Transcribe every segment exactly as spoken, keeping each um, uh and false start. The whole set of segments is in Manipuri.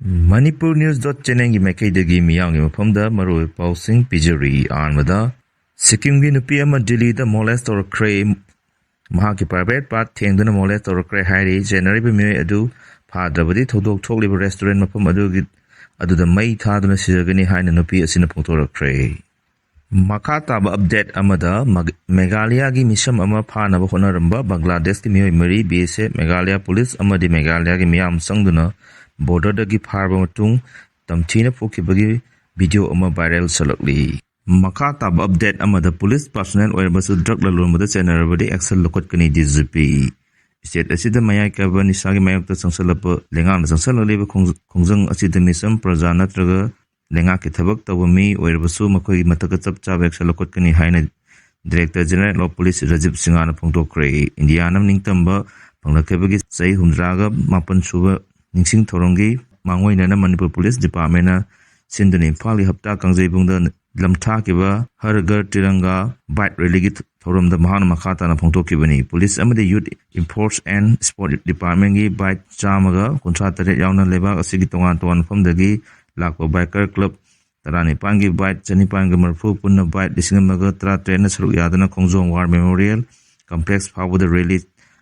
Manipur News dot channelꯒꯤ ꯃꯥꯏꯀꯩꯗꯒꯤ ꯃꯤꯌꯥꯝꯒꯤ ꯃꯐꯝꯗ ꯃꯔꯨꯑꯣꯏꯕ ꯄꯥꯎꯁꯤꯡ ꯄꯤꯖꯔꯤ꯫ ꯑꯍꯥꯟꯕꯗ, ꯁꯤꯛꯀꯤꯝꯒꯤ ꯅꯨꯄꯤ ꯑꯃ ꯗꯤꯜꯂꯤꯗ molest ꯇꯧꯔꯛꯈ꯭ꯔꯦ꯫ ꯃꯍꯥꯛꯀꯤ private part ꯊꯦꯡꯗꯨꯅ molest ꯇꯧꯔꯛꯈ꯭ꯔꯦ ꯍꯥꯏꯔꯤ꯫ ꯆꯦꯟꯅꯔꯤꯕ ꯃꯤꯑꯣꯏ ꯑꯗꯨ ꯐꯥꯗ꯭ꯔꯕꯗꯤ ꯊꯧꯗꯣꯛ ꯊꯣꯛꯂꯤꯕ restaurant ꯃꯐꯝ ꯑꯗꯨꯒꯤ, ꯑꯗꯨꯗ ꯃꯩ ꯊꯥꯗꯨꯅ ꯁꯤꯖꯒꯅꯤ ꯍꯥꯏꯅ ꯅꯨꯄꯤ ꯑꯁꯤꯅ ꯐꯣꯡꯗꯣꯔꯛꯈ꯭ꯔꯦ꯫ ꯃꯈꯥ ꯇꯥꯕ update ꯑꯃꯗ, ꯃꯒ-, ꯃꯦꯘꯥꯂꯌꯥꯒꯤ ꯃꯤꯁꯝ ꯑꯃ ꯐꯥꯅꯕ ꯍꯣꯠꯅꯔꯝꯕ ꯕꯪꯒ꯭ꯂꯥꯗꯦꯁꯀꯤ ꯃꯤꯑꯣꯏ ꯃꯔꯤ BSF, ꯃꯦꯘꯥꯂꯌꯥ ꯄꯨꯂꯤꯁ ꯑꯃꯗꯤ ꯃꯦꯘꯥꯂꯌꯥꯒꯤ ꯃꯤꯌꯥꯝ ꯆꯪꯗꯨꯅ borderꯗꯒꯤ ꯐꯥꯔꯕ ꯃꯇꯨꯡ ꯇꯝꯊꯤꯅ ꯐꯨꯈꯤꯕꯒꯤ video ꯑꯃ viral ꯆꯠꯂꯛꯂꯤ꯫ ꯃꯈꯥ ꯇꯥꯕ update ꯑꯃꯗ, ꯄꯨꯂꯤꯁ personnel ꯑꯣꯏꯔꯕꯁꯨ drug ꯂꯂꯣꯟꯕꯗ ꯆꯦꯟꯅꯔꯕꯗꯤ action ꯂꯧꯈꯠꯀꯅꯤ DGP꯫ State ꯑꯁꯤꯗ ꯃꯌꯥꯏ ꯀꯥꯏꯕ ꯅꯤꯁꯥꯒꯤ ꯃꯥꯌꯣꯛꯇ ꯆꯪꯁꯤꯜꯂꯛꯄ ꯂꯩꯉꯥꯛꯅ ꯆꯪꯁꯤꯜꯂꯛꯂꯤꯕ ꯈꯣꯡ-, ꯈꯣꯡꯖꯪ ꯑꯁꯤꯗ ꯃꯤꯁꯝ ꯄ꯭ꯔꯖꯥ ꯅꯠꯇ꯭ꯔꯒ ꯂꯩꯉꯥꯛꯀꯤ ꯊꯕꯛ ꯇꯧꯕ ꯃꯤ ꯑꯣꯏꯔꯕꯁꯨ ꯃꯈꯣꯏꯒꯤ ꯃꯊꯛꯇ ꯆꯞ ꯆꯥꯕ action ꯂꯧꯈꯠꯀꯅꯤ ꯍꯥꯏꯅ Director General of Police Rajiv ꯁꯤꯡꯍꯅ ꯐꯣꯡꯗꯣꯛꯈ꯭ꯔꯦ꯫ ꯏꯟꯗꯤꯌꯥꯅ ꯅꯤꯡꯇꯝꯕ ꯐꯪꯂꯛꯈꯤꯕꯒꯤ ꯆꯍꯤ ꯍꯨꯝꯗ꯭ꯔꯥꯒ ꯃꯥꯄꯟ ꯁꯨꯕ ꯅꯤꯡꯁꯤꯡ ꯊꯧꯔꯝꯒꯤ ꯃꯥꯡꯑꯣꯏꯅꯅ ꯃꯅꯤꯄꯨꯔ ꯄꯨꯂꯤꯁ ꯗꯤꯄꯥꯔꯠꯃꯦꯟꯅ ꯁꯤꯟꯗꯨꯅ ꯏꯝꯐꯥꯜꯒꯤ ꯍꯞꯇꯥ ꯀꯥꯡꯖꯩꯕꯨꯡꯗ ꯂꯝꯊꯥꯈꯤꯕ ꯍꯔ ꯘꯔ ꯇꯤꯔꯪꯒꯥ bike rallyꯒꯤ ꯊꯧꯔꯝꯗ ꯃꯍꯥꯛꯅ ꯃꯈꯥ ꯇꯥꯅ ꯐꯣꯡꯗꯣꯛꯈꯤꯕꯅꯤ꯫ ꯄꯨꯂꯤꯁ ꯑꯃꯗꯤ Youth Sports and Sport Departmentꯀꯤ bike ꯆꯥꯝꯃꯒ ꯀꯨꯟꯊ꯭ꯔꯥ ꯇꯔꯦꯠ ꯌꯥꯎꯅ ꯂꯩꯕꯥꯛ ꯑꯁꯤꯒꯤ ꯇꯣꯉꯥꯟ ꯇꯣꯉꯥꯟꯕ ꯃꯐꯝꯗꯒꯤ ꯂꯥꯛꯄ biker club ꯇꯔꯥꯅꯤꯄꯥꯟꯒꯤ bike ꯆꯅꯤꯄꯥꯟꯒ ꯃꯔꯤꯐꯨ, ꯄꯨꯟꯅ bike ꯂꯤꯁꯤꯡ ꯑꯃꯒ ꯇꯔꯥꯇꯔꯦꯠꯅ ꯁꯔꯨꯛ ꯌꯥꯗꯨꯅ ꯈꯣꯡꯖꯣꯝ War Memorial Complex ꯐꯥꯎꯕꯗ rally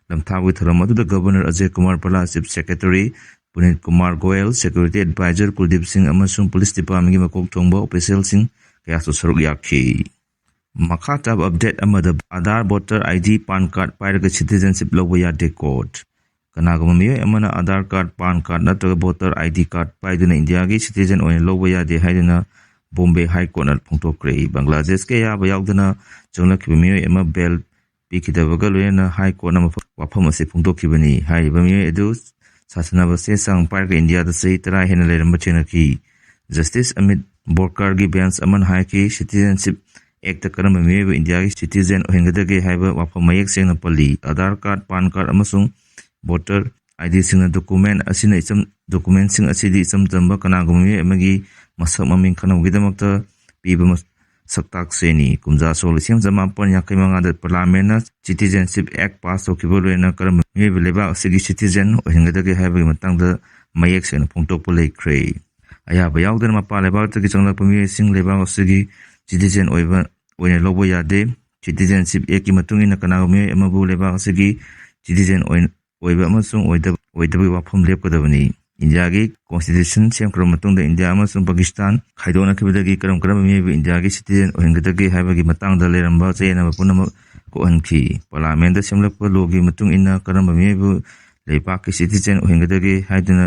ꯂꯝꯊꯥꯕꯒꯤ ꯊꯧꯔꯝ ꯑꯗꯨꯗ Governor Ajay Kumar ꯚꯜꯂꯥ, Chief Secretary ꯄꯨꯅꯤꯠ Kumar Goyal, Security Advisor ꯀꯨꯜꯗꯤꯞ ꯁꯤꯡ ꯑꯃꯁꯨꯡ ꯄꯨꯂꯤꯁ ꯗꯤꯄꯥꯔꯠꯃꯦꯟꯒꯤ ꯃꯀꯣꯛ ꯊꯣꯡꯕ ꯑꯣꯐꯤꯁꯤꯌꯦꯜꯁꯤꯡ ꯀꯌꯥꯁꯨ ꯁꯔꯨꯛ ꯌꯥꯈꯤ꯫ ꯃꯈꯥ ꯇꯥꯕ update ꯑꯃꯗ, Aadhaar voter ID, PAN card ꯄꯥꯏꯔꯒ citizenship ꯂꯧꯕ ꯌꯥꯗꯦ court꯫ ꯀꯅꯥꯒꯨꯝꯕ ꯃꯤꯑꯣꯏ ꯑꯃꯅ Aadhaar card, PAN card ꯅꯠꯇ꯭ꯔꯒ voter ID card ꯄꯥꯏꯗꯨꯅ ꯏꯟꯗꯤꯌꯥꯒꯤ citizen ꯑꯣꯏꯅ ꯂꯧꯕ ꯌꯥꯗꯦ ꯍꯥꯏꯗꯨꯅ ꯕꯣꯝꯕꯦ High Courtꯅ ꯐꯣꯡꯗꯣꯛꯈ꯭ꯔꯦ꯫ ꯕꯪꯒ꯭ꯂꯥꯗꯦꯁꯀꯤ ꯑꯌꯥꯕ ꯌꯥꯎꯗꯅ ꯆꯪꯂꯛꯈꯤꯕ ꯃꯤꯑꯣꯏ ꯑꯃ bail ꯄꯤꯈꯤꯗꯕꯒ ꯂꯣꯏꯅꯅ High Courtꯅ ꯃꯐꯝ-, ꯋꯥꯐꯝ ꯑꯁꯤ ꯐꯣꯡꯗꯣꯛꯈꯤꯕꯅꯤ꯫ ꯍꯥꯏꯔꯤꯕ ꯃꯤꯑꯣꯏ ꯑꯗꯨ ꯁꯥꯁꯟꯅꯕ ꯆꯦ ꯆꯥꯡ ꯄꯥꯏꯔꯒ ꯏꯟꯗꯤꯌꯥꯗ ꯆꯍꯤ ꯇꯔꯥ ꯍꯦꯟꯅ ꯂꯩꯔꯝꯕ ꯊꯦꯡꯅꯈꯤ꯫ Justice ꯑꯃꯤꯠ ꯕꯣꯔꯀꯔꯒꯤ bench ꯑꯃꯅ ꯍꯥꯏꯈꯤ, Citizenship Actꯇ ꯀꯔꯝꯕ ꯃꯤꯑꯣꯏꯕꯨ ꯏꯟꯗꯤꯌꯥꯒꯤ citizen ꯑꯣꯏꯍꯟꯒꯗꯒꯦ ꯍꯥꯏꯕ ꯋꯥꯐꯝ ꯃꯌꯦꯛ ꯁꯦꯡꯅ ꯄꯜꯂꯤ꯫ Aadhaar card, PAN card ꯑꯃꯁꯨꯡ voter IDꯁꯤꯡꯅ document ꯑꯁꯤꯅ ꯏꯆꯝ, documentꯁꯤꯡ ꯑꯁꯤꯗꯤ ꯏꯆꯝ ꯆꯝꯕ ꯀꯅꯥꯒꯨꯝꯕ ꯃꯤꯑꯣꯏ ꯑꯃꯒꯤ ꯃꯁꯛ ꯃꯃꯤꯡ ꯈꯪꯅꯕꯒꯤꯗꯃꯛꯇ ꯄꯤꯕ ꯃꯁ-, ꯁꯛꯇꯥꯛ ꯆꯦꯅꯤ꯫ ꯀꯨꯝꯖꯥ ꯁꯣꯛ ꯂꯤꯁꯤꯡ ꯑꯃ ꯆꯃꯥꯄꯟ ꯌꯥꯡꯈꯩ ꯃꯉꯥꯗ Parliamentꯅ Citizenship Act pass ꯇꯧꯈꯤꯕ ꯂꯣꯏꯅꯅ ꯀꯔꯝꯕ ꯃꯤꯑꯣꯏꯕ ꯂꯩꯕꯥꯛ ꯑꯁꯤꯒꯤ citizen ꯑꯣꯏꯍꯟꯒꯗꯒꯦ ꯍꯥꯏꯕꯒꯤ ꯃꯇꯥꯡꯗ ꯃꯌꯦꯛ ꯁꯦꯡꯅ ꯐꯣꯡꯗꯣꯛꯄ ꯂꯩꯈ꯭ꯔꯦ꯫ ꯑꯌꯥꯕ ꯌꯥꯎꯗꯅ ꯃꯄꯥꯟ ꯂꯩꯕꯥꯛꯇꯒꯤ ꯆꯪꯂꯛꯄ ꯃꯤꯑꯣꯏꯁꯤꯡ ꯂꯩꯕꯥꯛ ꯑꯁꯤꯒꯤ ꯁꯤꯇꯤꯖꯦꯟ ꯑꯣꯏꯕ ꯑꯣꯏꯅ ꯂꯧꯕ ꯌꯥꯗꯦ꯫ ꯁꯤꯇꯤꯖꯦꯟꯁꯤꯞ ꯑꯦꯛꯀꯤ ꯃꯇꯨꯡ ꯏꯟꯅ ꯀꯅꯥꯒꯨꯝꯕ ꯃꯤꯑꯣꯏ ꯑꯃꯕꯨ ꯂꯩꯕꯥꯛ ꯑꯁꯤꯒꯤ ꯁꯤꯇꯤꯖꯦꯟ ꯑꯣꯏꯅ ꯑꯣꯏꯕ ꯑꯃꯁꯨꯡ ꯑꯣꯏꯗꯕ ꯑꯣꯏꯗꯕꯒꯤ ꯋꯥꯐꯝ ꯂꯦꯞꯀꯗꯕꯅꯤ꯫ ꯏꯟꯗꯤꯌꯥꯒꯤ ꯀꯣꯟꯁꯇꯤꯇ꯭ꯌꯨꯁꯟ ꯁꯦꯝꯈ꯭ꯔꯕ ꯃꯇꯨꯡꯗ ꯏꯟꯗꯤꯌꯥ ꯑꯃꯁꯨꯡ ꯄꯥꯀꯤꯁꯇꯥꯟ ꯈꯥꯏꯗꯣꯛꯅꯈꯤꯕꯗꯒꯤ ꯀꯔꯝ ꯀꯔꯝꯕ ꯃꯤꯑꯣꯏꯕꯨ ꯏꯟꯗꯤꯌꯥꯒꯤ ꯁꯤꯇꯤꯖꯦꯟ ꯑꯣꯏꯍꯟꯒꯗꯒꯦ ꯍꯥꯏꯕꯒꯤ ꯃꯇꯥꯡꯗ ꯂꯩꯔꯝꯕ ꯆꯌꯦꯠꯅꯕ ꯄꯨꯝꯅꯃꯛ ꯀꯣꯛꯍꯟꯈꯤ꯫ ꯄꯥꯔꯂꯥꯃꯦꯟꯗ ꯁꯦꯝꯂꯛꯄ ꯂꯣꯒꯤ ꯃꯇꯨꯡ ꯏꯟꯅ ꯀꯔꯝꯕ ꯃꯤꯑꯣꯏꯕꯨ ꯂꯩꯕꯥꯛꯀꯤ ꯁꯤꯇꯤꯖꯦꯟ ꯑꯣꯏꯍꯟꯒꯗꯒꯦ ꯍꯥꯏꯗꯨꯅ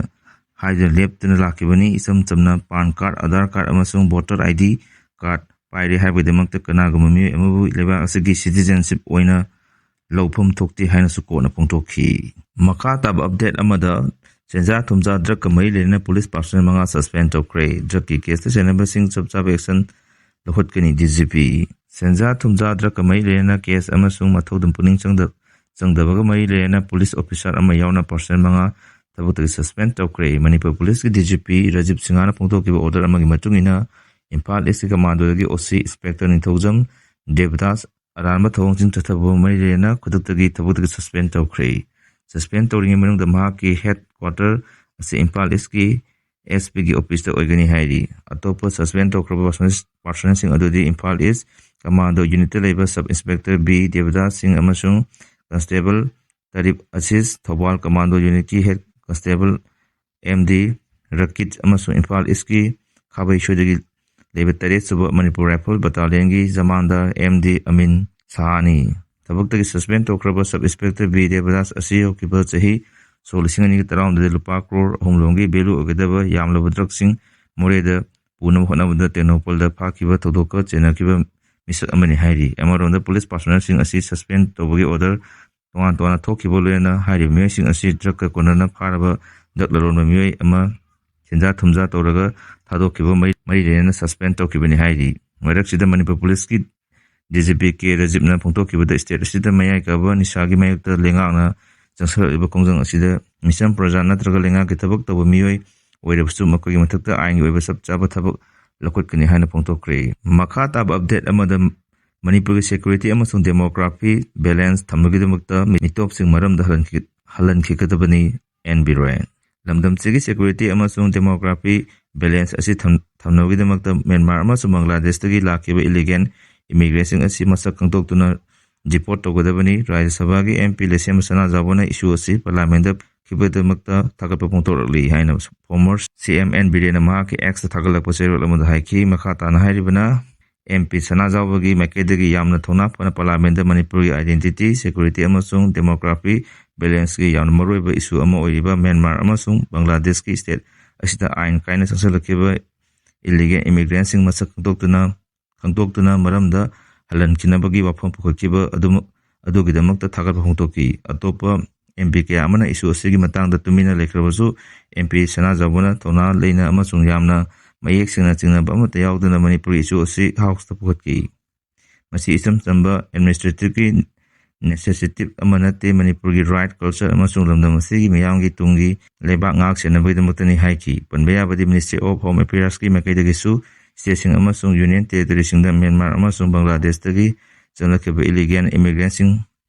ꯍꯥꯏꯗꯨꯅ ꯂꯦꯞꯇꯅ ꯂꯥꯛꯈꯤꯕꯅꯤ꯫ ꯏꯆꯝ ꯆꯝꯅ ꯄꯥꯟ ꯀꯥꯔꯗ, ꯑꯥꯙꯥꯔ ꯀꯥꯔꯗ ꯑꯃꯁꯨꯡ ꯚꯣꯇꯔ ꯑꯥꯏ ꯗꯤ ꯀꯥꯔꯗ ꯄꯥꯏꯔꯦ ꯍꯥꯏꯕꯒꯤꯗꯃꯛꯇ ꯀꯅꯥꯒꯨꯝꯕ ꯃꯤꯑꯣꯏ ꯑꯃꯕꯨ ꯂꯩꯕꯥꯛ ꯑꯁꯤꯒꯤ ꯁꯤꯇꯤꯖꯦꯟꯁꯤꯞ ꯑꯣꯏꯅ ꯂꯧꯐꯝ ꯊꯣꯛꯇꯦ ꯍꯥꯏꯅꯁꯨ ꯀꯣꯔꯠꯅ ꯐꯣꯡꯗꯣꯛꯈꯤ꯫ ꯃꯈꯥ ꯇꯥꯕ ꯑꯞꯗꯦꯠ ꯑꯃꯗ, ꯁꯦꯟꯖꯥ ꯊꯨꯝꯖꯥ ꯗ꯭ꯔꯒꯀ ꯃꯔꯤ ꯂꯩꯅꯅ ꯄꯨꯂꯤꯁ ꯄꯥꯔꯁꯣꯅꯦꯜ ꯃꯉꯥ ꯁꯁꯄꯦꯟ ꯇꯧꯈ꯭ꯔꯦ꯫ ꯗ꯭ꯔꯒꯀꯤ ꯀꯦꯁꯇ ꯆꯦꯟꯅꯕꯁꯤꯡ ꯆꯞ ꯆꯥꯕ ꯑꯦꯛꯁꯟ ꯂꯧꯈꯠꯀꯅꯤ ꯗꯤ ꯖꯤ ꯄꯤ꯫ ꯁꯦꯟꯖꯥ ꯊꯨꯝꯖꯥ ꯗ꯭ꯔꯒꯀ ꯃꯔꯤ ꯂꯩꯅꯅ ꯀꯦꯁ ꯑꯃꯁꯨꯡ ꯃꯊꯧꯗꯨ ꯄꯨꯛꯅꯤꯡ ꯆꯪꯗ-, ꯆꯪꯗꯕꯒ ꯃꯔꯤ ꯂꯩꯅꯅ ꯄꯨꯂꯤꯁ ꯑꯣꯐꯤꯁꯥꯔ ꯑꯃ ꯌꯥꯎꯅ ꯄꯥꯔꯁꯣꯅꯦꯜ ꯃꯉꯥ ꯊꯕꯛꯇꯒꯤ ꯁꯁꯄꯦꯟ ꯇꯧꯈ꯭ꯔꯦ꯫ ꯃꯅꯤꯄꯨꯔ ꯄꯨꯂꯤꯁꯀꯤ D G P Rajiv ꯁꯤꯡꯍꯥꯅ ꯐꯣꯡꯗꯣꯛꯈꯤꯕ order ꯑꯃꯒꯤ ꯃꯇꯨꯡ ꯏꯟꯅ, ꯏꯝꯐꯥꯜ ꯏꯁꯀꯤ ꯀꯃꯥꯟꯗꯣꯗꯒꯤ ꯑꯣ ꯁꯤ ꯏꯟꯁꯄꯦꯛꯇꯔ ꯅꯤꯡꯊꯧꯖꯝ ꯗꯦꯕꯗꯥꯁ ꯑꯔꯥꯟꯕ ꯊꯧꯑꯣꯡꯁꯤꯡ ꯆꯠꯊꯕ ꯃꯔꯤ ꯂꯩꯅꯅ ꯈꯨꯗꯛꯇꯒꯤ ꯊꯕꯛꯇꯒꯤ ꯁꯁꯄꯦꯟ ꯇꯧꯈ꯭ꯔꯦ꯫ ꯁꯁꯄꯦꯟ ꯇꯧꯔꯤꯉꯩ ꯃꯅꯨꯡꯗ ꯃꯍꯥꯛꯀꯤ ꯍꯦꯗ ꯀ꯭ꯋꯥꯇꯔ ꯑꯁꯤ ꯏꯝꯐꯥꯜ ꯏꯁꯀꯤ ꯑꯦꯁ ꯄꯤꯒꯤ ꯑꯣꯐꯤꯁꯇ ꯑꯣꯏꯒꯅꯤ ꯍꯥꯏꯔꯤ꯫ ꯑꯇꯣꯞꯄ ꯁꯁꯄꯦꯟ ꯇꯧꯈ꯭ꯔꯕ ꯄꯥꯔꯁꯣꯅꯦꯜ-, ꯄꯥꯔꯁꯣꯅꯦꯜꯁꯤꯡ ꯑꯗꯨꯗꯤ ꯏꯝꯐꯥꯜ ꯏꯁ ꯀꯃꯥꯟꯗꯣ ꯌꯨꯅꯤꯠꯇ ꯂꯩꯕ ꯁꯕ ꯏꯟꯁꯄꯦꯛꯇꯔ ꯕꯤ ꯗꯦꯕꯗꯥꯁ ꯁꯤꯡ ꯑꯃꯁꯨꯡ ꯀꯟꯁꯇꯦꯕꯜ ꯇꯔꯤꯞ ꯑꯁꯤꯁ, ꯊꯧꯕꯥꯜ ꯀꯃꯥꯟꯗꯣ ꯌꯨꯅꯤꯠꯀꯤ head constable M D Rakit ꯑꯃꯁꯨꯡ ꯏꯝꯐꯥꯜ ꯏꯁꯀꯤ ꯈꯥꯕꯩꯁꯣꯏꯗꯒꯤ ꯂꯩꯕ ꯇꯔꯦꯠ ꯁꯨꯕ ꯃꯅꯤꯄꯨꯔ ꯔꯥꯏꯐꯜ ꯕꯇꯥꯂꯤꯌꯟꯒꯤ ꯖꯃꯥꯟꯗꯥꯔ ꯑꯦꯝ ꯗꯤ ꯑꯃꯤꯟ ꯁꯍꯥꯅꯤ꯫ ꯊꯕꯛꯇꯒꯤ ꯁꯁꯄꯦꯟ ꯇꯧꯈ꯭ꯔꯕ ꯁꯕ ꯏꯟꯁꯄꯦꯛꯇꯔ ꯕꯤ ꯗꯦꯕꯗꯥꯁ ꯑꯁꯤ ꯍꯧꯈꯤꯕ ꯆꯍꯤ ꯁꯣꯛ ꯂꯤꯁꯤꯡ ꯑꯅꯤꯒ ꯇꯔꯥꯍꯨꯝꯗꯣꯏꯗ ꯂꯨꯄꯥ ꯀ꯭ꯔꯣꯔ ꯑꯍꯨꯝ ꯂꯣꯝꯒꯤ ꯚꯦꯂꯨ ꯑꯣꯏꯒꯗꯕ ꯌꯥꯝꯂꯕ ꯗ꯭ꯔꯒꯁꯤꯡ ꯃꯣꯔꯦꯗ ꯄꯨꯅꯕ ꯍꯣꯠꯅꯕꯗ ꯇꯦꯡꯅꯧꯄꯜꯗ ꯐꯥꯈꯤꯕ ꯊꯧꯗꯣꯛꯀ ꯆꯦꯟꯅꯈꯤꯕ ꯃꯤꯁꯛ ꯑꯃꯅꯤ ꯍꯥꯏꯔꯤ꯫ ꯑꯃꯔꯣꯝꯗ ꯄꯨꯂꯤꯁ ꯄꯥꯔꯁꯣꯅꯦꯜꯁꯤꯡ ꯑꯁꯤ ꯁꯁꯄꯦꯟ ꯇꯧꯕꯒꯤ ꯑꯣꯔꯗꯔ ꯇꯣꯉꯥꯟ ꯇꯣꯉꯥꯟꯅ ꯊꯣꯛꯈꯤꯕ ꯂꯣꯏꯅꯅ ꯍꯥꯏꯔꯤꯕ ꯃꯤꯑꯣꯏꯁꯤꯡ ꯑꯁꯤ ꯗ꯭ꯔꯒꯀ ꯀꯣꯟꯅꯅ ꯐꯥꯔꯕ ꯗ꯭ꯔꯒ ꯂꯂꯣꯟꯕ ꯃꯤꯑꯣꯏ ꯑꯃ ꯁꯦꯟꯖꯥ ꯊꯨꯝꯖꯥ ꯇꯧꯔꯒ ꯊꯥꯗꯣꯛꯈꯤꯕ ꯃꯔꯤ, ꯃꯔꯤ ꯂꯩꯅꯅ ꯁꯁꯄꯦꯟ ꯇꯧꯈꯤꯕꯅꯤ ꯍꯥꯏꯔꯤ꯫ ꯃꯔꯛꯁꯤꯗ ꯃꯅꯤꯄꯨꯔ ꯄꯨꯂꯤꯁꯀꯤ D G P K ꯔꯥꯖꯤꯕꯅ ꯐꯣꯡꯗꯣꯛꯈꯤꯕꯗ, state ꯑꯁꯤꯗ ꯃꯌꯥꯏ ꯀꯥꯕ ꯅꯤꯁꯥꯒꯤ ꯃꯥꯌꯣꯛꯇ ꯂꯩꯉꯥꯛꯅ ꯆꯪꯁꯤꯜꯂꯛꯂꯤꯕ ꯈꯣꯡꯖꯪ ꯑꯁꯤꯗ ꯃꯤꯆꯝ ꯄ꯭ꯔꯖꯥ ꯅꯠꯇ꯭ꯔꯒ ꯂꯩꯉꯥꯛꯀꯤ ꯊꯕꯛ ꯇꯧꯕ ꯃꯤꯑꯣꯏ ꯑꯣꯏꯔꯕꯁꯨ ꯃꯈꯣꯏꯒꯤ ꯃꯊꯛꯇ ꯑꯥꯏꯟꯒꯤ ꯑꯣꯏꯕ ꯆꯞ ꯆꯥꯕ ꯊꯕꯛ ꯂꯧꯈꯠꯀꯅꯤ ꯍꯥꯏꯅ ꯐꯣꯡꯗꯣꯛꯈ꯭ꯔꯦ꯫ ꯃꯈꯥ ꯇꯥꯕ ꯑꯞꯗꯦꯠ ꯑꯃꯗ, ꯃꯅꯤꯄꯨꯔꯒꯤ ꯁꯦꯀ꯭ꯌꯨꯔꯤꯇꯤ ꯑꯃꯁꯨꯡ ꯗꯦꯃꯣꯒ꯭ꯔꯥꯐꯤ ꯕꯦꯂꯦꯟꯁ ꯊꯝꯕꯒꯤꯗꯃꯛꯇ ꯃꯤꯇꯣꯞꯁꯤꯡ ꯃꯔꯝꯗ ꯍꯜꯍꯟꯈꯤ-, ꯍꯜꯍꯟꯈꯤꯒꯗꯕꯅꯤ, ꯑꯦꯟ ꯕꯤꯔꯦꯟ꯫ ꯂꯝꯗꯝꯁꯤꯒꯤ ꯁꯦꯀ꯭ꯌꯨꯔꯤꯇꯤ ꯑꯃꯁꯨꯡ ꯗꯦꯃꯣꯒ꯭ꯔꯥꯐꯤ ꯕꯦꯂꯦꯟꯁ ꯑꯁꯤ ꯊꯝ-, ꯊꯝꯅꯕꯒꯤꯗꯃꯛꯇ ꯃ꯭ꯌꯥꯟꯃꯥꯔ ꯑꯃꯁꯨꯡ ꯕꯪꯒ꯭ꯂꯥꯗꯦꯁꯇꯒꯤ ꯂꯥꯛꯈꯤꯕ ꯏꯂꯤꯒꯦꯟ ꯏꯃꯤꯒ꯭ꯔꯦꯟꯁꯤꯡ ꯑꯁꯤ ꯃꯁꯛ ꯈꯪꯗꯣꯛꯇꯨꯅ ꯗꯤꯄꯣꯔꯠ ꯇꯧꯒꯗꯕꯅꯤ꯫ ꯔꯥꯖ꯭ꯌ ꯁꯚꯥꯒꯤ ꯑꯦꯝ ꯄꯤ ꯂꯩꯁꯦꯝꯕ ꯁꯅꯥꯖꯥꯎꯕꯅ ꯏꯁꯨ ꯑꯁꯤ ꯄꯥꯔꯂꯤꯌꯥꯃꯦꯟꯗ ꯈꯤꯕꯒꯤꯗꯃꯛꯇ ꯊꯥꯒꯠꯄ ꯐꯣꯡꯗꯣꯔꯛꯂꯤ ꯍꯥꯏꯅ ꯐꯣꯔꯃꯔ ꯁꯤ ꯑꯦꯝ ꯑꯦꯟ ꯕꯤꯔꯦꯟꯅ ꯃꯍꯥꯛꯀꯤ ꯑꯦꯛꯁꯇ ꯊꯥꯒꯠꯂꯛꯄ ꯆꯦꯔꯣꯜ ꯑꯃꯗ ꯍꯥꯏꯈꯤ꯫ ꯃꯈꯥ ꯇꯥꯅ ꯍꯥꯏꯔꯤꯕꯅ, ꯑꯦꯝ ꯄꯤ ꯁꯅꯥꯖꯥꯎꯕꯒꯤ ꯃꯥꯏꯀꯩꯗꯒꯤ ꯌꯥꯝꯅ ꯊꯧꯅꯥ ꯐꯅ ꯄꯥꯔꯂꯤꯌꯥꯃꯦꯟꯗ ꯃꯅꯤꯄꯨꯔꯒꯤ ꯑꯥꯏꯗꯦꯟꯇꯤꯇꯤ, ꯁꯦꯀ꯭ꯌꯨꯔꯤꯇꯤ ꯑꯃꯁꯨꯡ ꯗꯦꯃꯣꯒ꯭ꯔꯥꯐꯤ ꯕꯦꯂꯦꯟꯁꯀꯤ ꯌꯥꯝꯅ ꯃꯔꯨꯑꯣꯏꯕ ꯏꯁꯨ ꯑꯃ ꯑꯣꯏꯔꯤꯕ ꯃ꯭ꯌꯥꯟꯃꯥꯔ ꯑꯃꯁꯨꯡ ꯕꯪꯒ꯭ꯂꯥꯗꯦꯁꯀꯤ ꯁ꯭ꯇꯦꯠ ꯑꯁꯤꯗ ꯑꯥꯏꯟ ꯀꯥꯏꯅ ꯆꯪꯁꯤꯜꯂꯛꯈꯤꯕ ꯏꯂꯤꯒꯦꯜ ꯏꯃꯤꯒ꯭ꯔꯦꯟꯁꯤꯡ ꯃꯁꯛ ꯈꯪꯗꯣꯛꯇꯨꯅ, ꯈꯪꯗꯣꯛꯇꯨꯅ ꯃꯔꯝꯗ ꯍꯜꯍꯟꯈꯤꯅꯕꯒꯤ ꯋꯥꯐꯝ ꯄꯨꯈꯠꯈꯤꯕ ꯑꯗꯨꯃꯛ, ꯑꯗꯨꯒꯤꯗꯃꯛꯇ ꯊꯥꯒꯠꯄ ꯐꯣꯡꯗꯣꯛꯈꯤ꯫ ꯑꯇꯣꯞꯄ ꯑꯦꯝ ꯄꯤ ꯀꯌꯥ ꯑꯃꯅ ꯏꯁꯨ ꯑꯁꯤꯒꯤ ꯃꯇꯥꯡꯗ ꯇꯨꯃꯤꯟꯅ ꯂꯩꯈ꯭ꯔꯕꯁꯨ, ꯑꯦꯝ ꯄꯤ ꯁꯅꯥꯖꯥꯎꯕꯅ ꯊꯧꯅꯥ ꯂꯩꯅ ꯑꯃꯁꯨꯡ ꯌꯥꯝꯅ ꯃꯌꯦꯛ ꯁꯦꯡꯅ ꯆꯤꯡꯅꯕ ꯑꯃꯠꯇ ꯌꯥꯎꯗꯅ ꯃꯅꯤꯄꯨꯔꯒꯤ ꯏꯁꯨ ꯑꯁꯤ ꯍꯥꯎꯁꯇ ꯄꯨꯈꯠꯈꯤ꯫ ꯃꯁꯤ ꯏꯆꯝ ꯆꯝꯕ ꯑꯦꯗꯃꯤꯅꯤꯁꯇ꯭ꯔꯦꯇꯤꯚꯀꯤ ꯅꯦꯁꯦꯁꯤꯇꯤꯚ ꯑꯃ ꯅꯠꯇꯦ, ꯃꯅꯤꯄꯨꯔꯒꯤ ꯔꯥꯏꯠ, ꯀꯜꯆꯔ ꯑꯃꯁꯨꯡ ꯂꯝꯗꯝ ꯑꯁꯤꯒꯤ ꯃꯤꯌꯥꯝꯒꯤ ꯇꯨꯡꯒꯤ ꯂꯩꯕꯥꯛ ꯉꯥꯛ ꯁꯦꯟꯅꯕꯒꯤꯗꯃꯛꯇꯅꯤ ꯍꯥꯏꯈꯤ꯫ ꯄꯟꯕ ꯌꯥꯕꯗꯤ, ꯃꯤꯅꯤꯁꯇ꯭ꯔꯤ ꯑꯣꯐ ꯍꯣꯝ ꯑꯦꯐꯤꯌꯔꯁꯀꯤ ꯃꯥꯏꯀꯩꯗꯒꯤꯁꯨ ꯁ꯭ꯇꯦꯠꯁꯤꯡ ꯑꯃꯁꯨꯡ ꯌꯨꯅꯤꯌꯟ ꯇꯦꯔꯤꯇꯣꯔꯤꯁꯤꯡꯗ ꯃ꯭ꯌꯥꯟꯃꯥꯔ ꯑꯃꯁꯨꯡ ꯕꯪꯒ꯭ꯂꯥꯗꯦꯁꯇꯒꯤ ꯆꯪꯂꯛꯈꯤꯕ ꯏꯂꯤꯒꯦꯜ ꯏꯃꯤꯒ꯭ꯔꯦꯟꯁꯤꯡ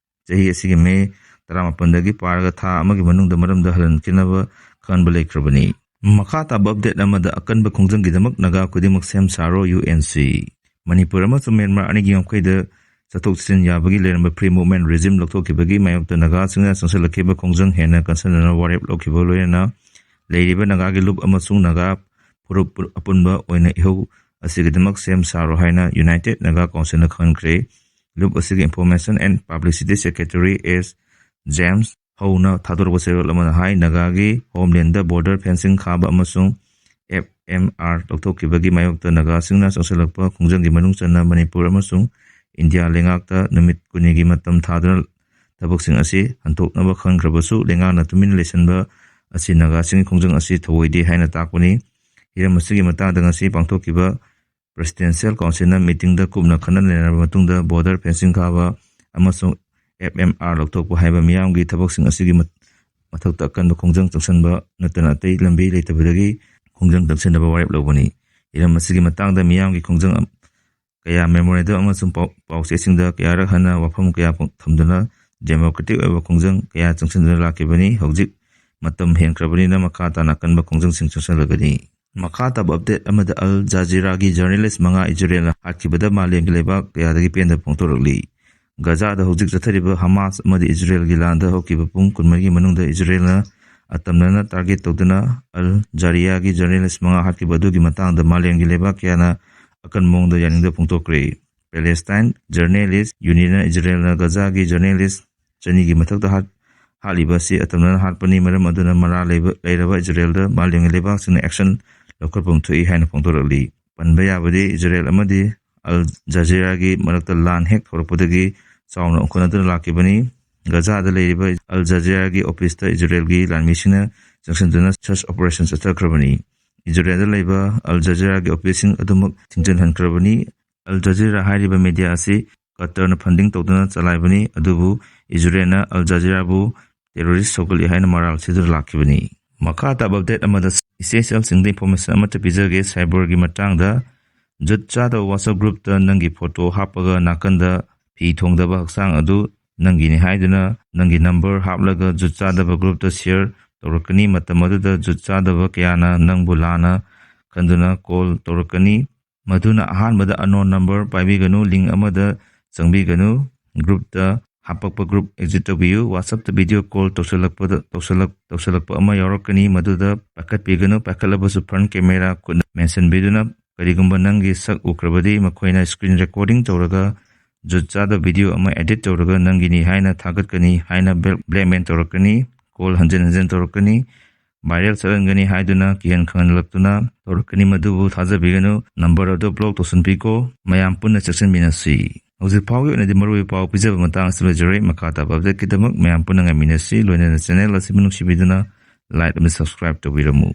ꯆꯍꯤ ꯑꯁꯤꯒꯤ ꯃꯦ ꯇꯔꯥꯃꯥꯄꯟꯗꯒꯤ ꯄꯥꯔꯒ ꯊꯥ ꯑꯃꯒꯤ ꯃꯅꯨꯡꯗ ꯃꯔꯝꯗ ꯍꯜꯍꯟꯈꯤꯅꯕ ꯈꯟꯕ ꯂꯩꯈ꯭ꯔꯕꯅꯤ꯫ ꯃꯈꯥ ꯇꯥꯕ ꯑꯞꯗꯦꯠ ꯑꯃꯗ, ꯑꯀꯟꯕ ꯈꯣꯡꯖꯪꯒꯤꯗꯃꯛ ꯅꯥꯒꯥ ꯈꯨꯗꯤꯡꯃꯛ ꯁꯦꯝ ꯁꯥꯔꯣ, ꯌꯨ ꯑꯦꯟ ꯁꯤ꯫ ꯃꯅꯤꯄꯨꯔ ꯑꯃꯁꯨꯡ ꯃ꯭ꯌꯥꯟꯃꯥꯔ ꯑꯅꯤꯒꯤ ꯉꯝꯈꯩꯗ ꯆꯠꯊꯣꯛ ꯆꯠꯁꯤꯟ ꯌꯥꯕꯒꯤ ꯂꯩꯔꯝꯕ ꯐ꯭ꯔꯤ ꯃꯨꯚꯃꯦꯟ ꯔꯤꯖꯤꯝ ꯂꯧꯊꯣꯛꯈꯤꯕꯒꯤ ꯃꯥꯌꯣꯛꯇ ꯅꯥꯒꯥꯁꯤꯡꯅ ꯆꯪꯁꯤꯜꯂꯛꯈꯤꯕ ꯈꯣꯡꯖꯪ ꯍꯦꯟꯅ ꯀꯟꯁꯤꯟꯅꯅꯕ ꯋꯥꯔꯦꯞ ꯂꯧꯈꯤꯕ ꯂꯣꯏꯅꯅ ꯂꯩꯔꯤꯕ ꯅꯥꯒꯥꯒꯤ ꯂꯨꯞ ꯑꯃꯁꯨꯡ ꯅꯥꯒꯥ ꯐꯨꯔꯨꯞ ꯑꯄꯨꯟꯕ ꯑꯣꯏꯅ ꯏꯍꯧ ꯑꯁꯤꯒꯤꯗꯃꯛ ꯁꯦꯝ ꯁꯥꯔꯣ ꯍꯥꯏꯅ ꯌꯨꯅꯥꯏꯇꯦꯗ ꯅꯥꯒꯥ ꯀꯥꯎꯟꯁꯤꯜꯅ ꯈꯪꯍꯟꯈ꯭ꯔꯦ꯫ ꯂꯨꯞ ꯑꯁꯤꯒꯤ information and publicity secretary S James ꯍꯧꯅ ꯊꯥꯗꯣꯔꯛꯄ ꯆꯦꯔꯣꯜ ꯑꯃꯅ ꯍꯥꯏ, ꯅꯥꯒꯥꯒꯤ ꯍꯣꯝꯂꯦꯟꯗ ꯕꯣꯔꯗꯔ ꯐꯦꯟꯁꯤꯡ ꯈꯥꯕ ꯑꯃꯁꯨꯡ ꯑꯦꯐ ꯑꯦꯝ ꯑꯥꯔ ꯂꯧꯊꯣꯛꯈꯤꯕꯒꯤ ꯃꯥꯌꯣꯛꯇ ꯅꯥꯒꯥꯁꯤꯡꯅ ꯆꯪꯁꯤꯜꯂꯛꯄ ꯈꯣꯡꯖꯪꯒꯤ ꯃꯅꯨꯡ ꯆꯟꯅ ꯃꯅꯤꯄꯨꯔ ꯑꯃꯁꯨꯡ ꯏꯟꯗꯤꯌꯥ ꯂꯩꯉꯥꯛꯇ ꯅꯨꯃꯤꯠ ꯀꯨꯟꯅꯤꯒꯤ ꯃꯇꯝ ꯊꯥꯗꯨꯅ ꯊꯕꯛꯁꯤꯡ ꯑꯁꯤ ꯍꯟꯗꯣꯛꯅꯕ ꯈꯪꯈ꯭ꯔꯕꯁꯨ, ꯂꯩꯉꯥꯛꯅ ꯇꯨꯃꯤꯟꯅ ꯂꯩꯁꯤꯟꯕ ꯑꯁꯤ ꯅꯥꯒꯥꯁꯤꯡꯒꯤ ꯈꯣꯡꯖꯪ ꯑꯁꯤ ꯊꯧꯑꯣꯏꯗꯦ ꯍꯥꯏꯅ ꯇꯥꯛꯄꯅꯤ꯫ ꯍꯤꯔꯝ ꯑꯁꯤꯒꯤ ꯃꯇꯥꯡꯗ ꯉꯁꯤ ꯄꯥꯡꯊꯣꯛꯈꯤꯕ ꯄ꯭ꯔꯦꯁꯤꯗꯦꯟꯁꯤꯌꯦꯜ ꯀꯥꯎꯟꯁꯤꯜꯅ ꯃꯤꯇꯤꯡꯗ ꯀꯨꯞꯅ ꯈꯟꯅ ꯅꯩꯅꯔꯕ ꯃꯇꯨꯡꯗ ꯕꯣꯔꯗꯔ ꯐꯦꯟꯁꯤꯡ ꯈꯥꯕ ꯑꯃꯁꯨꯡ ꯑꯦꯐ ꯑꯦꯝ ꯑꯥꯔ ꯂꯧꯊꯣꯛꯄ ꯍꯥꯏꯕ ꯃꯤꯌꯥꯝꯒꯤ ꯊꯕꯛꯁꯤꯡ ꯑꯁꯤꯒꯤ ꯃꯠ-, ꯃꯊꯛꯇ ꯑꯀꯟꯕ ꯈꯣꯡꯖꯪ ꯆꯪꯁꯤꯟꯕ ꯅꯠꯇꯅ ꯑꯇꯩ ꯂꯝꯕꯤ ꯂꯩꯇꯕꯗꯒꯤ ꯈꯣꯡꯖꯪ ꯆꯪꯁꯤꯟꯅꯕ ꯋꯥꯔꯦꯞ ꯂꯧꯕꯅꯤ꯫ ꯍꯤꯔꯝ ꯑꯁꯤꯒꯤ ꯃꯇꯥꯡꯗ ꯃꯤꯌꯥꯝꯒꯤ ꯈꯣꯡꯖꯪ ꯑꯝ-, ꯀꯌꯥ ꯃꯦꯃꯣꯔꯦꯟꯗꯝ ꯑꯃꯁꯨꯡ ꯄꯥꯎ-, ꯄꯥꯎꯆꯦꯁꯤꯡꯗ ꯀꯌꯥꯔꯛ ꯍꯟꯅ ꯋꯥꯐꯝ ꯀꯌꯥ ꯐꯣꯡ-, ꯊꯝꯗꯨꯅ ꯗꯦꯃꯣꯀ꯭ꯔꯦꯇꯤꯛ ꯑꯣꯏꯕ ꯈꯣꯡꯖꯪ ꯀꯌꯥ ꯆꯪꯁꯤꯟꯗꯨꯅ ꯂꯥꯛꯈꯤꯕꯅꯤ꯫ ꯍꯧꯖꯤꯛ ꯃꯇꯝ ꯍꯦꯟꯈ꯭ꯔꯕꯅꯤꯅ ꯃꯈꯥ ꯇꯥꯅ ꯑꯀꯟꯕ ꯈꯣꯡꯖꯪꯁꯤꯡ ꯆꯪꯁꯤꯜꯂꯒꯅꯤ꯫ ꯃꯈꯥ ꯇꯥꯕ ꯑꯞꯗꯦꯠ ꯑꯃꯗ ꯑꯜ ꯖꯥꯖꯤꯔꯥꯒꯤ ꯖꯔꯅꯦꯂꯤꯁ ꯃꯉꯥ ꯏꯖꯔꯦꯜꯅ ꯍꯥꯠꯈꯤꯕꯗ ꯃꯥꯂꯦꯝꯒꯤ ꯂꯩꯕꯥꯛ ꯀꯌꯥꯗꯒꯤ ꯄꯦꯟꯗꯕ ꯐꯣꯡꯗꯣꯔꯛꯂꯤ꯫ ꯒꯖꯥꯗ ꯍꯧꯖꯤꯛ ꯆꯠꯊꯔꯤꯕ ꯍꯃꯥꯁ ꯑꯃꯗꯤ ꯏꯖꯔꯦꯜꯒꯤ ꯂꯥꯟꯗ ꯍꯧꯈꯤꯕ ꯄꯨꯡ ꯀꯨꯟꯃꯔꯤꯒꯤ ꯃꯅꯨꯡꯗ ꯏꯖꯔꯦꯜꯅ ꯑꯇꯝꯅꯅ ꯇꯥꯔꯒꯦꯠ ꯇꯧꯗꯨꯅ ꯑꯜ ꯖꯥꯔꯤꯌꯥꯒꯤ ꯖꯔꯅꯦꯂꯤꯁ ꯃꯉꯥ ꯍꯥꯠꯈꯤꯕ ꯑꯗꯨꯒꯤ ꯃꯇꯥꯡꯗ ꯃꯥꯂꯦꯝꯒꯤ ꯂꯩꯕꯥꯛ ꯀꯌꯥꯅ ꯑꯀꯟꯕ ꯃꯑꯣꯡꯗ ꯌꯥꯅꯤꯡꯗꯕ ꯐꯣꯡꯗꯣꯛꯈ꯭ꯔꯦ꯫ ꯄꯦꯂꯦꯁꯇꯥꯏꯟ ꯖꯔꯅꯦꯂꯤꯁ ꯌꯨꯅꯤꯌꯟꯅ ꯏꯖꯔꯦꯜꯅ ꯒꯖꯥꯒꯤ ꯖꯔꯅꯦꯂꯤꯁ ꯆꯅꯤꯒꯤ ꯃꯊꯛꯇ ꯍꯥꯠ-, ꯍꯥꯠꯂꯤꯕ ꯑꯁꯤ ꯑꯇꯝꯅꯅ ꯍꯥꯠꯄꯅꯤ, ꯃꯔꯝ ꯑꯗꯨꯅ ꯃꯔꯥꯜ ꯂꯩꯕ, ꯂꯩꯔꯕ ꯏꯖꯔꯦꯜꯗ ꯃꯥꯂꯦꯝꯒꯤ ꯂꯩꯕꯥꯛꯁꯤꯡꯅ ꯑꯦꯛꯁꯟ ꯂꯧꯈꯠꯐꯝ ꯊꯣꯛꯏ ꯍꯥꯏꯅ ꯐꯣꯡꯗꯣꯔꯛꯂꯤ꯫ ꯄꯟꯕ ꯌꯥꯕꯗꯤ ꯏꯖꯔꯦꯜ ꯑꯃꯗꯤ ꯑꯜ ꯖꯥꯖꯤꯔꯥꯒꯤ ꯃꯔꯛꯇ ꯂꯥꯟ ꯍꯦꯛ ꯍꯧꯔꯛꯄꯗꯒꯤ ꯆꯥꯎꯅ ꯑꯣꯟꯈꯠꯅꯗꯨꯅ ꯂꯥꯛꯈꯤꯕꯅꯤ꯫ ꯒꯖꯥꯗ ꯂꯩꯔꯤꯕ ꯑꯜ ꯖꯥꯖꯤꯔꯥꯒꯤ ꯑꯣꯐꯤꯁꯇ ꯏꯖꯔꯦꯜꯒꯤ ꯂꯥꯟꯃꯤꯁꯤꯡꯅ ꯆꯪꯁꯤꯟꯗꯨꯅ ꯁꯔꯆ ꯑꯣꯄꯔꯦꯁꯟ ꯆꯠꯊꯈ꯭ꯔꯕꯅꯤ꯫ ꯏꯖꯔꯦꯜꯗ ꯂꯩꯕ ꯑꯜ ꯖꯥꯖꯤꯔꯥꯒꯤ ꯑꯣꯐꯤꯁꯁꯤꯡ ꯑꯗꯨꯃꯛ ꯊꯤꯡꯖꯤꯟꯍꯟꯈ꯭ꯔꯕꯅꯤ꯫ ꯑꯜ ꯖꯥꯖꯤꯔꯥ ꯍꯥꯏꯔꯤꯕ ꯃꯦꯗꯤꯌꯥ ꯑꯁꯤ ꯀꯇꯔꯅ ꯐꯟꯗꯤꯡ ꯇꯧꯗꯨꯅ ꯆꯂꯥꯏꯕꯅꯤ, ꯑꯗꯨꯕꯨ ꯏꯖꯔꯦꯜꯅ ꯑꯜ ꯖꯥꯖꯤꯔꯥꯕꯨ ꯇꯦꯔꯣꯔꯤꯁ ꯁꯧꯒꯠꯂꯤ ꯍꯥꯏꯅ ꯃꯔꯥꯜ ꯁꯤꯗꯨꯅ ꯂꯥꯛꯈꯤꯕꯅꯤ꯫ ꯃꯈꯥ ꯇꯥꯕ ꯑꯞꯗꯦꯠ ꯑꯃꯗ ꯏꯆꯦ ꯏꯆꯜꯁꯤꯡꯗ ꯏꯟꯐꯣꯔꯃꯦꯁꯟ ꯑꯃꯠꯇ ꯄꯤꯖꯒꯦ ꯁꯥꯏꯕꯔꯒꯤ ꯃꯇꯥꯡꯗ꯫ ꯖꯨꯠ ꯆꯥꯗꯕ WhatsApp ꯒ꯭ꯔꯨꯞꯇ ꯅꯪꯒꯤ ꯐꯣꯇꯣ ꯍꯥꯞꯄꯒ ꯅꯥꯀꯟꯗ ꯐꯤ ꯊꯣꯡꯗꯕ ꯍꯛꯆꯥꯡ ꯑꯗꯨ ꯅꯪꯒꯤꯅꯤ ꯍꯥꯏꯗꯨꯅ ꯅꯪꯒꯤ ꯅꯝꯕꯔ ꯍꯥꯞꯂꯒ ꯖꯨꯠ ꯆꯥꯗꯕ ꯒ꯭ꯔꯨꯞꯇ ꯁꯤꯌꯔ ꯇꯧꯔꯛꯀꯅꯤ꯫ ꯃꯇꯝ ꯑꯗꯨꯗ ꯖꯨꯠ ꯆꯥꯗꯕ ꯀꯌꯥꯅ ꯅꯪꯕꯨ ꯂꯥꯟꯅ ꯈꯟꯗꯨꯅ ꯀꯣꯜ ꯇꯧꯔꯛꯀꯅꯤ꯫ ꯃꯗꯨꯅ ꯑꯍꯥꯟꯕꯗ ꯑꯟꯅꯣꯟ ꯅꯝꯕꯔ ꯄꯥꯏꯕꯤꯒꯅꯨ, ꯂꯤꯡ ꯑꯃꯗ ꯆꯪꯕꯤꯒꯅꯨ, ꯒ꯭ꯔꯨꯞꯇ ꯍꯥꯄꯛꯄ ꯒ꯭ꯔꯨꯞ ꯑꯦꯛꯖꯤꯠ ꯇꯧꯕꯤꯌꯨ꯫ WhatsApp ꯇ ꯚꯤꯗꯤꯑꯣ ꯀꯣꯜ ꯇꯧꯁꯤꯜꯂꯛꯄꯗ, ꯇꯧꯁꯤꯜꯂꯛ-, ꯇꯧꯁꯤꯜꯂꯛꯄ ꯑꯃ ꯌꯥꯎꯔꯛꯀꯅꯤ, ꯃꯗꯨꯗ ꯄꯥꯏꯈꯠꯄꯤꯒꯅꯨ꯫ ꯄꯥꯏꯈꯠꯂꯕꯁꯨ ꯐ꯭ꯔꯟ ꯀꯦꯃꯦꯔꯥ ꯈꯨꯠꯅ ꯃꯦꯟꯁꯤꯟꯕꯤꯗꯨꯅ ꯀꯔꯤꯒꯨꯝꯕ ꯅꯪꯒꯤ ꯁꯛ ꯎꯈ꯭ꯔꯕꯗꯤ ꯃꯈꯣꯏꯅ ꯁ꯭ꯀ꯭ꯔꯤꯟ ꯔꯦꯀꯣꯔꯗꯤꯡ ꯇꯧꯔꯒ ꯖꯨꯠ ꯆꯥꯗ ꯚꯤꯗꯤꯑꯣ ꯑꯃ ꯑꯦꯗꯤꯠ ꯇꯧꯔꯒ ꯅꯪꯒꯤꯅꯤ ꯍꯥꯏꯅ ꯊꯥꯒꯠꯀꯅꯤ ꯍꯥꯏꯅ ꯕ꯭ꯂꯦꯛ-, ꯕ꯭ꯂꯦꯛꯃꯦꯜ ꯇꯧꯔꯛꯀꯅꯤ꯫ ꯀꯣꯜ ꯍꯟꯖꯤꯟ ꯍꯟꯖꯤꯟ ꯇꯧꯔꯛꯀꯅꯤ꯫ ꯚꯥꯏꯔꯦꯜ ꯆꯠꯍꯟꯒꯅꯤ ꯍꯥꯏꯗꯨꯅ ꯀꯤꯍꯟ ꯈꯪꯍꯜꯂꯛꯇꯨꯅ ꯇꯧꯔꯛꯀꯅꯤ, ꯃꯗꯨꯕꯨ ꯊꯥꯖꯕꯤꯒꯅꯨ꯫ ꯅꯝꯕꯔ ꯑꯗꯨ ꯕ꯭ꯂꯣꯛ ꯇꯧꯁꯤꯟꯕꯤꯈꯣ꯫ ꯃꯌꯥꯝ ꯄꯨꯟꯅ ꯆꯦꯛꯁꯤꯟꯃꯤꯟꯅꯁꯤ꯫ ꯍꯧꯖꯤꯛ ꯐꯥꯎꯒꯤ ꯑꯣꯏꯅꯗꯤ ꯃꯔꯨꯑꯣꯏꯕ ꯄꯥꯎ ꯄꯤꯖꯕ ꯃꯇꯥꯡ ꯑꯁꯤꯗ ꯂꯣꯏꯖꯔꯦ꯫ ꯃꯈꯥ ꯇꯥꯕ ꯑꯞꯗꯦꯠꯀꯤꯗꯃꯛ ꯃꯌꯥꯝ ꯄꯨꯟꯅ ꯉꯥꯏꯃꯤꯟꯅꯁꯤ꯫ ꯂꯣꯏꯅꯅ ꯆꯦꯅꯦꯜ ꯑꯁꯤꯕꯨ ꯅꯨꯡꯁꯤꯕꯤꯗꯨꯅ ꯂꯥꯏꯛ ꯑꯃꯗꯤ ꯁꯕꯁꯀ꯭ꯔꯥꯏꯕ ꯇꯧꯕꯤꯔꯝꯃꯨ꯫